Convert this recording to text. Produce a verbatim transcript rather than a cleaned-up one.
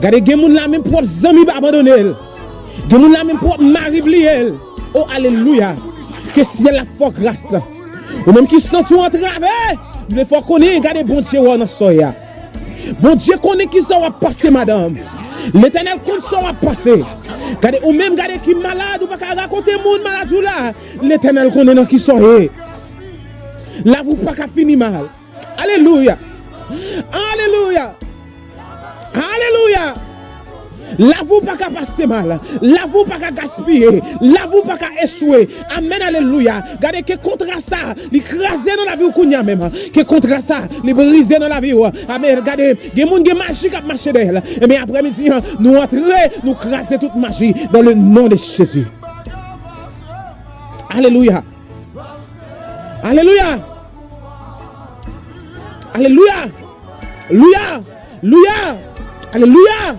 Gade, gen moun la menm pwòp zanmi pa abandone l. Gen moun la menm pwòp mari bliye l. O, alelouya. Ke syèl la fè w gras. Ou menm ki santi w antrave, m vle fè w konnen, gade, Bondye wè w nan sa w ye a. Bondye konnen ki sa w ap pase, madanm. Letènèl konn sa w ap pase. Gade, ou menm, gade, ki malad, ou pa ka rakonte moun maladi w la. Letènèl konnen nan ki sa w ye. Lavi w pa ka fini mal. Alelouya. Alelouya. Alelouya. Lavi w pa ka pase mal. Lavi w pa ka gaspiye. Lavi w pa ka echwe. Amèn, alelouya. Gade, ke kontra sa, li kraze nan lavi w kounye a menm. Ke kontra sa, li brize nan lavi w. Amèn. Gade, gen moun gen maji k ap mache dèyè l. Ebyen, aprèmidi an, nou antre, nou kraze tout maji dans le nom de Jésus. Alelouya. Alelouya. Alelouya. Louya. Louya. Alelouya.